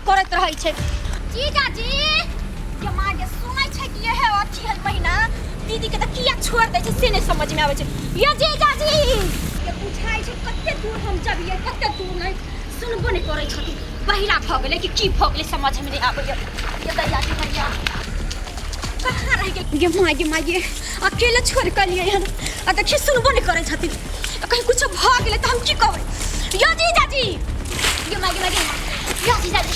करैत रहै छै। जीजाजी ये माँ के सुनै छै कि यहे अथी है महीना, दीदी के तऽ किया छोड़ दै छै से नहि समझ में आबै छै। ये जीजाजी ये बुझाइ छै कते दूर हम जबियै कते दूर नहि, सुनबो नहि करै छथिन। बहिरा भऽ गेलै कि की भऽ गेलै समझ में नहि आबैए। ये दैया के मैया कहाँ रहि गेल? गे माँ गे माँ गे, अकेले छोड़ कऽ एलियै हन आ देखिए सुनबो नहि करै छथिन। आ कहीं कुछो भऽ गेलै तऽ हम की कहबै? यो जीजाजी यो माँ गे माँ गे, यो जीजाजी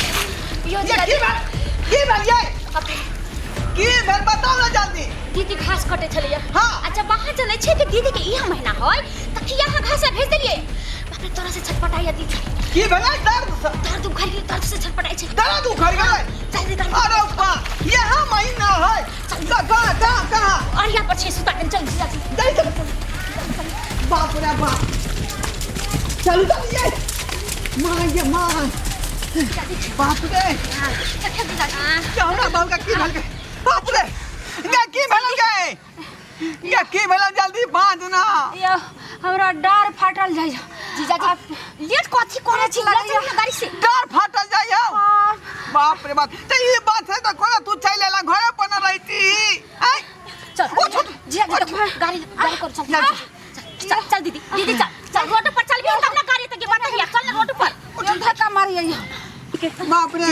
यो ये जीजाजी की भेल, की भेल ये? अबे, की भेल बताउ ना जल्दी। दीदी घास कटे छलैया। हाँ। अच्छा वहाँ चलै छै कि दीदी के इहा महीना है तऽ किया अहाँ घास भेज देलियै? बाप रे, तोरा से छटपटाइया दीदी। की भेलै? दर्द से दर्द उखड़ गेलै, दर्द से छटपटाइ छै। दर्द उखड़ गेलै? चल दीदी। अरे बा, यहाँ महीना है। कहाँ कहाँ कहाँ? अरिया पर छै सुता के, चल जीजाजी। जल्दी चल। बाप रे बाप, चलू चलू ये माँ ये माँ, बाप रे। देखियौ जीजाजी। ये हमरा बाबू का की भेल? बाप रे, ये की भेल गे? ये की भेल? जल्दी बांध ना। यो हमरा डार फाटल जाइ। जीजाजी लेट कथी करै छी? लऽ चलू ने गाड़ी से। डार फाटल जाइ हो? बाप रे बाप, त ई बात है त कोना तू चल एला, घरे पर न रहती? आय चल उठ, उठ। जीजाजी देखो गाड़ी गाड़ी कर चल। चल, चल चल दीदी, दीदी चल चल, रोड पर चल भी तब ना गाड़ी तक बात है। चल ना रोड पर। यो धक्का मारिए। बाप रे,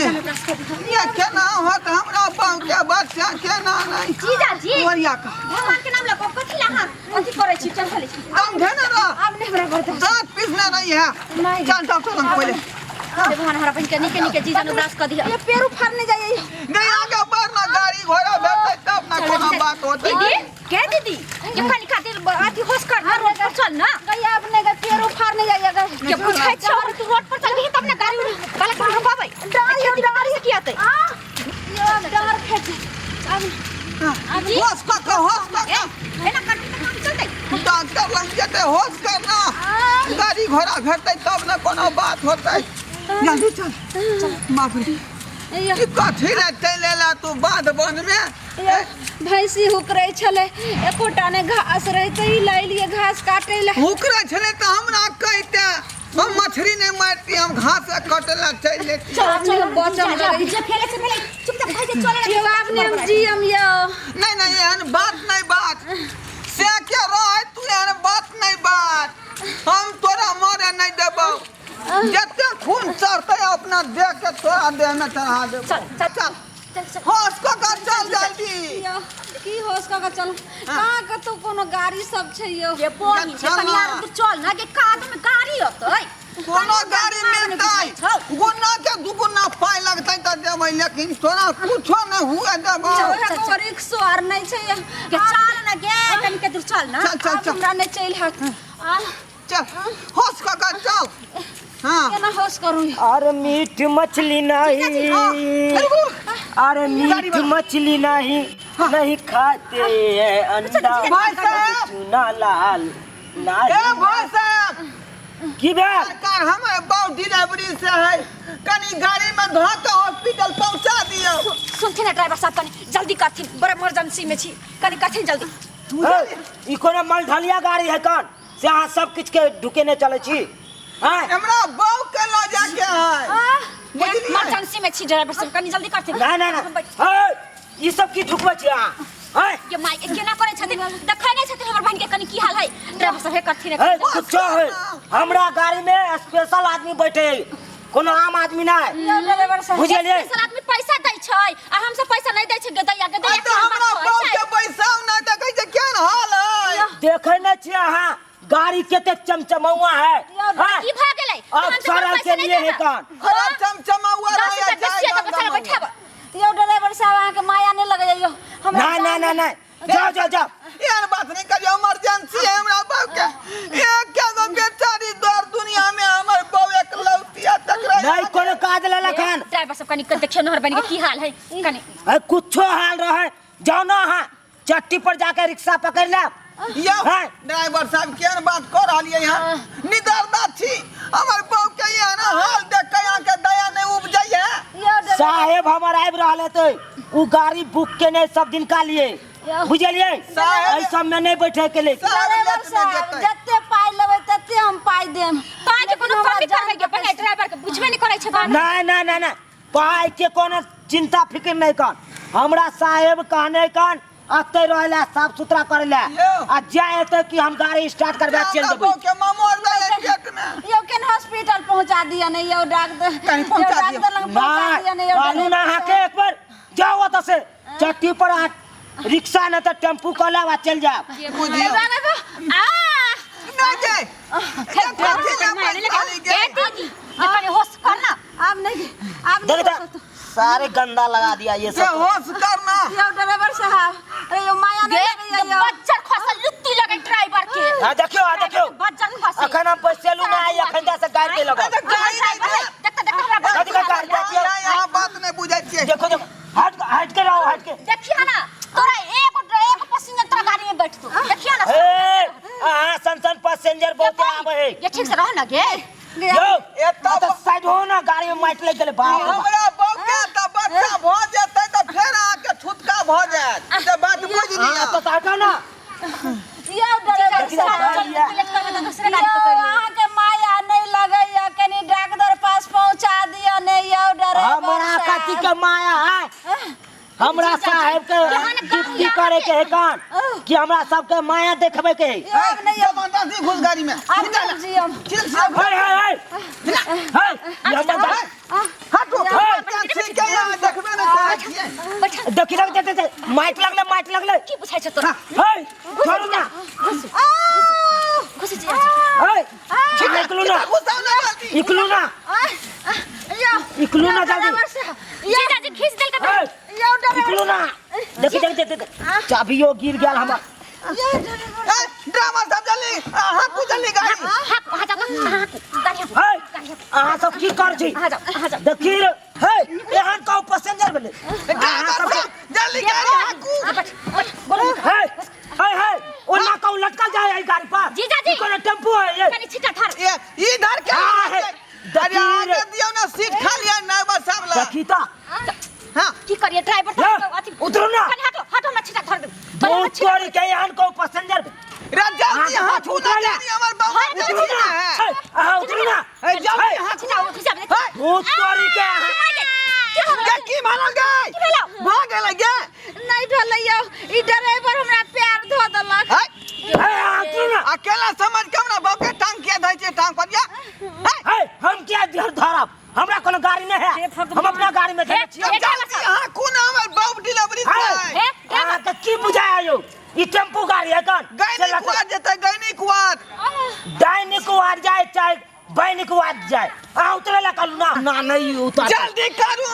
ये केना होत हमरा बाप के बच्चा, केना नहीं? जीजाजी ओरिया का भगवान के नाम लऽ कऽ कथी ला अहाँ अथी करै छी? चल चलै छी। दम धे ना रह। आब नहीं हमरा बर्दाश्त। दांत पीसना नहीं है। नहीं। चल डॉक्टर लंग पहले। हे भगवान, हमरा बहिन के नीके नीके जीजा नु ब्रश कऽ दिअ। ये पेरू फाड़ने जाइए। नहीं, आगे बढ़ ना, गाड़ी घोड़ा भेटतै तब ना कोनो बात होतै। दीदी के दीदी ये कनी खातिर अथी होश कर ना, रोड पर चल ना। गई अब नहीं गई, पेरू फाड़ने जाइए गई। के बुझाइ छौ तू रोड पर चलबही तब ना गाड़ी उड़ी वाला के रुकाबै। डार गाड़ी से की आतै? यो डार फेंक अब। होश कऽ के, होश कऽ के। एना करबही तऽ काम चलतै? डॉक्टर लग जेतै, होश करना, गाड़ी घोड़ा भेटतै तब ना कोनो बात होतै। जल्दी चल। बाप रे, ई कथी रे चलि एला तू बाध वन में? यो भैंसी हुकरै छलै, एकोटा ने घास रहै तऽ ई लैलियै घास काटै लए। हुकरै छलै तऽ हमरा कहिते, हम मछली नहि मारती, हम घास कटै लए चलि जेती। चल चल, बचल बचल जे फेले से फेले, चुपचाप भाई जे चले। यो आब ने हम जियम यो। नहीं नहीं, एहन बात नहीं बात से के रह तू, एहन बात नहीं बात, हम तोरा मरे नहीं देबौ। जते खून चढ़तै अपना देह के तोरा देह में चढ़ा देबौ। चल चल चल चल चल, होश कऽ के चल जल्दी। यो की होश कऽ के चल? कहाँ कतौ कोनो गाड़ी सब छै यो? ये बहिन चल के ना। कनियार तू चल ना के काद में गाड़ी अतै? कोनो गाड़ी मिलतै, गुना के दुगुना पाइ लगतै तऽ देबै, लेकिन तोरा कुछो नहि हुए देबौ। एको रिक्शो आर नहि छै यो। के चल ना गे, कनी के दूर चल ना। चल चल आब चल। हमरा नहि चलि हैत आ। चल, होश कऽ के चल। हाँ। केना होश करू? अरे मीट मछली नहीं, अरे मीट मछली नहीं, नहीं खाते हैं अंडा भाई साहब। चूना लाल ए नहीं। भाई साहब। की भेल? सरकार हमर बाप डिलीवरी से है, कनी गाड़ी में धऽ के हॉस्पिटल पहुंचा दियौ। सुनथिन ना ड्राइवर साहब, कनी जल्दी करथिन, बड़ा इमरजेंसी में छी, कनी करथिन जल्दी। हे, ई कोनो मलढलिया गाड़ी है कौन से अहाँ सब किछु के ढुकेने चलै छी? आँय? हमरा बाप के लऽ जाके है, बुझलियै? इमरजेंसी में छी ड्राइवर साहब, कनी जल्दी करथिन। ना ना ना, हे, ई सब की ढुकबै छी अहाँ? आँय? ये माय केना करै छथिन, देखै नहि छथिन हमर बहिन के कनी की हाल है? ड्राइवर साहब हे करथिन। हे, कुछो है, हमरा गाड़ी में स्पेशल आदमी बैठे है, कोनो आम आदमी नहीं। यो ड्राइवर साहब। बुझलियै? स्पेशल आदमी पैसा दै छै आ हमसब पैसा नहि दै छै। गदैया गदैया आ तऽ हमरा बाप के पैसा नहि देखै छै, केहन हाल है। देखै नहि छियै अहाँ गाड़ी कते चमचमौआ है? हाँ? की भऽ गेलै? अब तहन तऽ सरल पैसा के नहि लिए है देबै। कौन? अरे चमचमौआ 10 रहै रुपया बेसी है तऽ बच्चा बैठाब। यो ड्राइवर साहब, अहाँके माया नहि लगैया यो हमरा। ना ना ना ना, जाओ जाओ जाओ। एहन बात नहीं करियो, इमरजेंसी है हमरा बाप के, एक के गो बेचारी दर दुनिया में हमर बहू एकलौती है तकरा। नहीं कोनो काज लेलक हन। ड्राइवर सब कनी देखियौ नहर बनि के की हाल है कनी। अरे कुछो हाल रहे, जाओ ना अहाँ चट्टी पर जाके रिक्शा पकड़ लेब। यौ हाँ। ड्राइवर साहब, केहन बात कऽ रहलियै हँ? निदर्दा छी, हमर बहू के एहन हाल देख के अहाँके दया नहि उपजैया? साहेब हमर आबि रहल हेतै, उ गाड़ी बुक केने सब दिन का लिए, बुझलियै? साहेब- एहि सब में नहीं बैठे के लिए। साहेब ड्राइवर लेट में साहब, जेतै। जते पाइ लेबै तते हम पाइ देम। पाइ के कोनो लेकिन हमरा कमी जान करबै के के पहिले ड्राइवर के बुझबे नहि करै छै बात। नहीं नहीं नहीं नहीं, पाइ के कोनो चिंता फिक्र नहीं कर। हमरा साहेब कहने कन अते रहे ला, साफ सुथरा करे ला। यौ। आ जाए एते कि हम गाड़ी स्टार्ट करबे चल हमरा देबै। बहू के ममोर लगे पेट में। यौ केन हॉस्पिटल पहुंचा दिया ने यौ डॉक्टर। कहीं पहुंचा यौ दियौ। डॉक्टर लग पहुंचा दिया ने नहीं यौ। कहलू ना अहाँके एक बार जाओ ओतऽ से चट्टी पर अहाँ रिक्शा न तऽ टेम्पू कऽ लेब आ चलि जायब। बुझियौ। आ नहीं जाए। कथी ला पैसा ली गे? ए दीदी, ये कनी होश कर ना। आब नहीं, आब नहीं। देख तऽ, सारे गंदा लगा दिया ये से सब। होश करना। यौ ड्राइवर साहब, अरे यौ माया गे नहीं लगैया यौ। बच्चर खसल लुत्ती लगे ड्राइवर के। हाँ देखियो, हाँ देखियो। बच्चर खसल। अखन हम पैसेलू ना आई, अखन जा से गाड़ी के लगल। अरे गाड़ी नहीं दे। देख देख हमरा। कथी का गाड़ी जाती है? नहीं, यहाँ बात नहीं बुझै छियै। देखो देखो, हट हट के रहो, हट के। देखिए ना तोरा एक एक पैसेंजर तोरा गाड़ी में बैठतो, देखिए ना। ए अहाँ सन सन पैसेंजर बहुत आबै है। ये ठीक से रह ना गे। यौ एतऽ तऽ साइड हो ना, गाड़ी में माटि लागि गेलै। बाप रे बाप। हमरा बौके तऽ बच्चा भऽ जेतै तऽ फेर अहाँके छुटका भऽ जायत, से बात बुझि अहाँ लिअ। तऽ हटो ना। यौ ड्राइवर देखियौ, साहब, गाड़ी है। दूसरे यौ गाड़ी पकड़ लियो। अहाँके माया नहीं लगैया, कनी डॉक्टर पास पहुंचा दिया ने यौ ड्राइवर हमरा कथी साहब। के माया है? हमरा साहेब के डिप्टी करे के है कान कि हमरा सबके माया देखबे के है। यौ आब नहीं यौ, जबरदस्ती घुस गाड़ी में। आब नहीं जियम। चल, चल, हे हे हे हे, ये हमर हटो। हे। ठीक है, यहाँ देखबे नहि करै छियै। बैठ। देखी देख देख देख, माइक लगले, माइक लगले। की पूछै छ तोरा? हे छोड़ू ना। घुस घुस जी। हे निकलू ना। घुसाउ ना जल्दी। निकलू ना, यौ निकलू ना जल्दी। ड्राइवर साहब, जीजा जी खींच देल के। हे यौ ड्राइवर निकलू ना। देखी देख देख देख, चाबियो गिर गेल हमर। यौ ड्राइवर। ए, ड्राइवर साहब जल्दी हाँकू जल्दी गाड़ी। हाँ हाँ जाओ, हाँ गाड़ी हाँकू। हे अहाँ सब की कर छी? हाँ जाओ, हाँ जाओ। देखी रे, हे एहन कहू पैसेंजर भेलै। ड्राइवर साहब जल्दी गाड़ी हाँकू। बैठ बैठ बोलो। हे हे हे, ओना कहू लटकल जाय एहि गाड़ी पर। जीजा जी। ई कोनो टेम्पू है ये? कनी छिटा धर। ये इधर के हाँ, है। अरे देखी रे। आगे दियौ ना, सीट खाली है ड्राइवर साहब ला। देखी तऽ। हाँ। की करिए ड्राइवर ले, तो अथी उतरू ना। कनी हटो हटो, हमरा छिटा धर दे। बहुत तोरी के एहन कहू पैसेंजर। रे जल्दी हाँ, हाँकू ना, उतरा ले। जल्दी हमर बाबू हाँ, उतरू देखी ना। ना है। हे, अहाँ उतरू ना। ए, जल्दी हे, हाँकू। छिटा खिसा दे। हे, बहुत तोरी के अहाँ। गे, की भेल गे? की भेलौ? भऽ गेलै गे। नहीं भेलै यौ, ई ड्राइवर हमरा पैर धो देलक। हे, हे, अहाँ उतरू ना। अकेला समझ के हमरा बाप के टांग किया धै छै टांग पर या। हे, हे हम किया धरब? हमरा कोनो गाड़ी नहीं है, हम अपना गाड़ी में धरे छियै। जब जल्दी हाँकू ना, हमर बाप डिलीवरी हे, छै। अहाँ के की बुझाय यौ? ई टेम्पू गाड़ी है कन? गैनी कुआर जेतै, गैनी कुआर। डाइनिक वार जाए चाहे बैनिक वार जाए, अहाँ उतरे ला कहलू ना। ना नहीं उतर। जल्दी करू,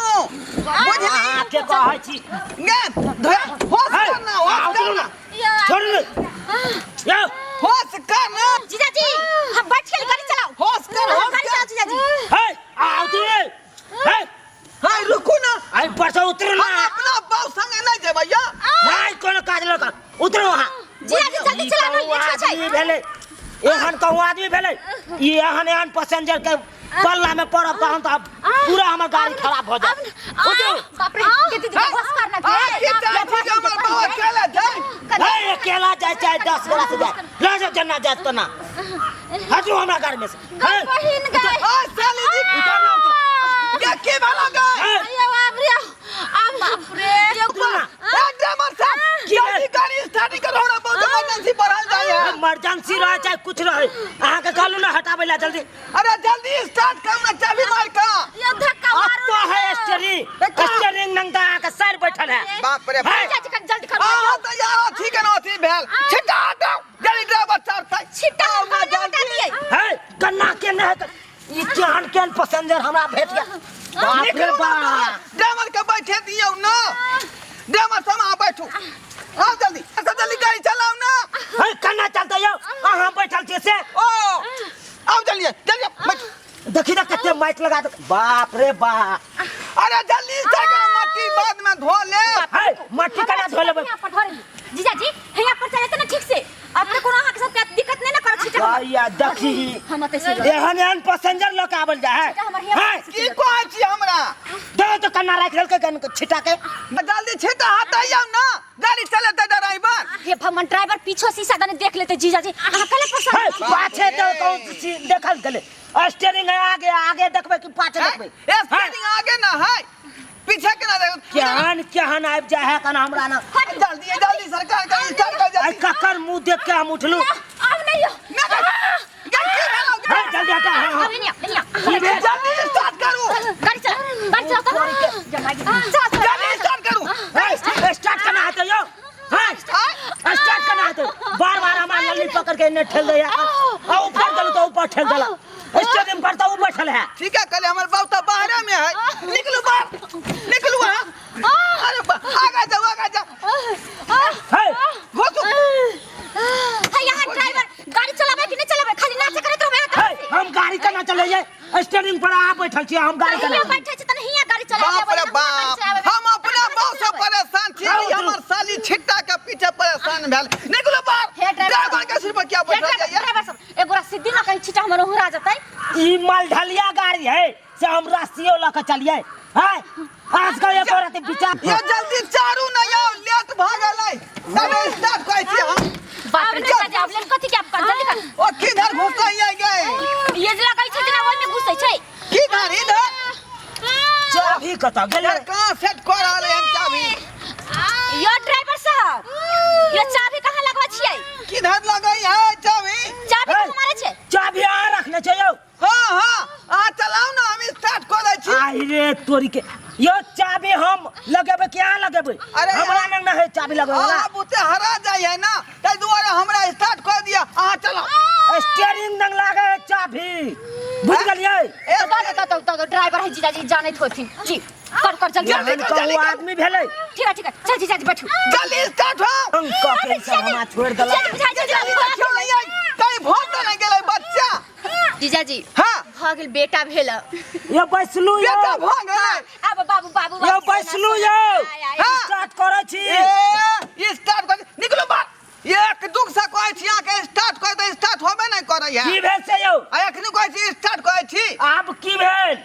बुझली? अहाँ के कहै छी। गे, धोया, होश हे, करना, होश अहाँ उतरू करना। ना। छोड़ू ना। यौ होश करना। जीजा जी हम बैठ के गाड़ी चलाओ। होश कर, हम होश गाड़ी कर। चलाओ जीजा जी। हे अहाँ उतरू रे। हे हाय रुकू ना। आई पर से उतरू ना। हम अपना बाप संगे नहीं जेबै या। नहीं कोनो काज लऽ कऽ उतरू अहाँ। जीजा जी जल्दी ई चलाओ ना, कहूँ लेट हो जाए। आदमी भेलै, एहन कहूँ आदमी भेलै, ई एहन एहन पैसेंजर के पल्ला में पड़ब तहन तऽ पूरा हमर गाड़ी खराब भऽ जायत। उतरू। बाप रे, के दीदी होश करना आ के चाहे छी जे हमर बाप अकेला जाय। हे अकेला जाय चाहे 10 गोरा से जाय, लऽ जाउ जेना जायत तेना। हटू हमरा गाड़ी में से। हे, बहिन गए। आ साली जी, उतर ना, उतर। गे, की भेल गे? हे, यौ आब रे, आब बाप रे। उतरू ना। ए, ड्राइवर साहब, की भेल? जल्दी गाड़ी स्टार्ट करो, हमरा बहुत इमरजेंसी बढ़ल जाय है। इमरजेंसी रहे चाहे कुछ रहे, अहाँके कहलू ना हटाबै ला जल्दी। अरे जल्दी स्टार्ट कर ना, चाबी मार का। यौ धक्का अब मारू तो ना। है स्टीयरिंग, स्टीयरिंग नंगा अहाँके सर बैठल है। बाप रे। हे, जीजा जी कनी जल्दी करू। हाँ तो यार अथी के अथी भेल, छिटा हटाओ जल्दी ड्राइवर साहब तक। छिट्टा आओ ना हम कहाँ जल्दी। हटा दियै? हे गन्ना के नहीं है, ई केहन केहन पैसेंजर हमरा भेट गेल। बाप रे निकलू ना, बाप। ड्राइवर के बैठे दियौ ना। ड्राइवर साहब अहाँ बैठू, आओ जल्दी, अच्छा जल्दी गाड़ी चलाओ ना। हे कन्ना चलते यौ, अहाँ बैठल छियै से। ओ आओ जल्दी जल्दी बैठू। देखी ना कते माइक लगा दे, बाप रे बाप। अरे जल्दी से करो, मट्टी बाद में धो ले। हे मट्टी केना धो लेबै? यहाँ पर धर ली। जीजा जी यहाँ पर चले ना ठीक से, अब तो कोनो अहाँ के साथ दिक्कत नहीं ना करत छी। भैया देखी हम अतै से एहन एहन पैसेंजर लऽ के आबल जाय है। हमर हिया हे, की कहै छी हमरा? दे तो कन्ना राखि लेलकै कन छिटा के। जल्दी छिटा हटैयौ ना, गाड़ी चलेतै ड्राइवर। हे भगवान, ड्राइवर पीछो शीशा दने देख लेते जीजा जी, अहाँ कले हे पसंद। पाछे तो कौन सी देखल गेलै, स्टीयरिंग है आगे, आगे देखबै कि पाछे देखबै? स्टीयरिंग आगे ना है। केहन केहन आबि जाइ है कन हमरा ना। जल्दी जल्दी सरकार के स्टार्ट कर आइ जल्दी। ककर मुंह देख के हम उठलू। आब नहीं यौ। ना ना, गे, की भेलौ गे? हे, जल्दी हटा। हाँ, हाँ। आब एने आओ, एने आओ। की भेल? जल्दी स्टार्ट करू। गाड़ी चला, गाड़ी चला तो। जमा के। चला, चला। जल्दी स्टार्ट करू। हे, स्टार्ट करना हेतै यौ। हे, स्टार्ट करना हेतै। बार बार हमरा नली पकड़ के एने ठेल दैया आ ऊपर गेलू तऽ ऊपर ठेल देलक। स्टेडियम पर तऽ ऊ बैठल है। ठीक है, कल हमर बाप तो बाहरे में है। निकलू बाहर, निकलू वहाँ। अरे आगा जाओ, आगा जाओ। हे, घुसू। हे, यहाँ ड्राइवर गाड़ी चलाबै कि नहि चलाबै? खाली नाचे करैत रहबै अहाँ। हे, हम गाड़ी केना चलैयै? स्टेरिंग पर अहाँ बैठल छियै, हम गाड़ी केना हियाँ बैठे छै तने हियाँ गाड़ी चलाबै। बाप रे बाप, हम अपना बाप से परेशान छी, आओ, हमर साली छिट्टा के पीछे परेशान भेल। निकलू बाहर। हे ड्राइवर। ड्राइवर के सिर पर क्या हे बैठल ड्राइवर, जाइए? ड्राइवर साहब, एगोरा सीधी ना कहीं छिटा हमर उहरा जतै। ई मालढलिया गाड़ी है से हम रस्सियों लऽ के चलिए है। आजकल एक औरत विचार ये जल्दी चारू नहीं आओ, लेट भ गेलै। तबे स्टार्ट करै छी हम। बाप रे जीजाजी, आब लेल कथी के? आब कर, जल्दी कर। ओ किधर घुसै गए? ये जे लगै छै जेना ओहिमे घुसै छै। किधर? इधर। चाभी कतऽ गेलै? इधर कहाँ सेट कर रहल है चाभी? यो ड्राइवर साहब, यो चाबी कहाँ लगबै छियै? किधर लगै है चाभी? चाबी हे। कहाँ मारै छै? चाभी अहाँ रखने छै यौ। हाँ हाँ, अहाँ चलाउ ना, हम स्टार्ट कऽ दै छी। आई रे तोरी के, यो चाबी हम लगेबै कि अहाँ लगेबै? अरे हमरा लग ना है चाबी लगबै वाला। अहाँ बुते हरा जाइ है ना, ताहि दुआरे हमरा स्टार्ट कऽ दिअ, अहाँ चलाउ। स्टीयरिंग लग लागे है चाबी, बुझ गेलियै? ए, तो तो तो तो ड्राइवर है जीजाजी, जानैत होथिन जी। कर कर जल्दी। जल्दी एहन कर, जल्दी कहू कर। आदमी भेलै। ठीक है, ठीक है, चल जीजाजी बैठू। जल्दी स्टार्ट हो। अंग कऽ के ई सब हमरा छोड़ि देलक। जीजाजी बुझाइ छै। जल्दी देखियौ नहीं आई कहीं भोट तऽ नहि गेलै बच्चा। जीजाजी, हाँ। भऽ गेल, बेटा भेल। यो बैसलू यौ। बेटा भऽ गेलै। आब बाबू बाबू। यो बैसलू यौ। हाँ। स्टार्ट करै छी। ए, स्टार्ट कर, निकलू बाहर। एक दुख से कहै छी अहाँके स्टार्ट कर तऽ स्टार्ट होबे नहि करै है। की भेल से यौ? आ एखनी कहै छी स्टार्ट करै छी। आब की भेल?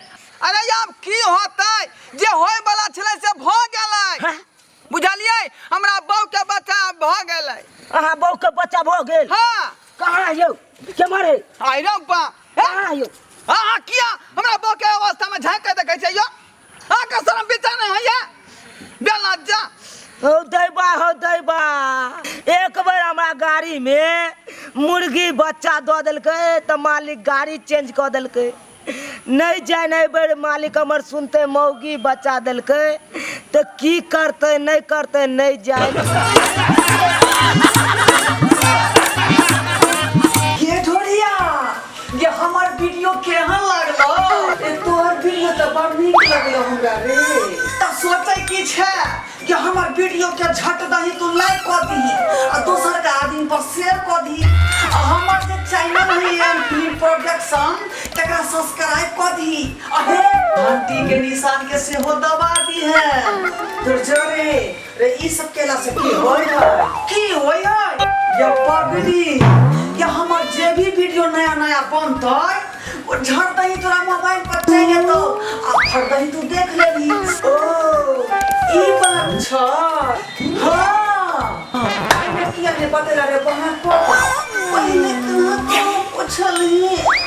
अरे आब की होतै, जे होय वाला छलै से भऽ गेलै। हाँ? बुझलियै, हमरा बहू के बच्चा भऽ गेलै। अहाँ बहू के बच्चा भऽ गेल? हाँ। कहाँ यौ? केम्हर है? आइ रौ बा। हे? कहाँ यौ? अहाँ किया हमरा बहू के अवस्था में झाँकि के देखै छियै यौ? अहाँके शरम विचार नहि होइए? बेलज्जा। हो दैबा, हो दैबा, एक बेर हमरा गाड़ी में मुर्गी बच्चा दऽ देलकै तऽ मालिक गाड़ी चेंज कऽ देलकै। नहि जानि एहि बेर मालिक हमर सुनते मौगी बच्चा देलकै तऽ की करतै नहि करतै, नहि जानि। ये ढोरिया, ये हमर वीडियो केहन लागलो? ए तोहर वीडियो तऽ बड़ नीक लगलो हमरा रे। तऽ सोचै की छै कि हमर वीडियो के झट दही तू लाइक कऽ दीही आ दोसर के आदमी पर शेयर कऽ दीही आ हमर जे चैनल है एम फिल्म प्रोडक्शन तकरा सब्सक्राइब कऽ दीही आ हे घंटी के निशान के सेहो दबा दीहे। तोर जरे रे, ई सब केला से की होय है? की होय है या पगली? या हमर जे भी वीडियो नया नया बनतै ओ झट दही तोरा मोबाइल पर चलि जेतौ आ फट दही तू देख लेबही। ओ ई बात छ। हाँ, किया ने बतेला रे बहन को? पहिले कहाँ कहाँ पुछलही?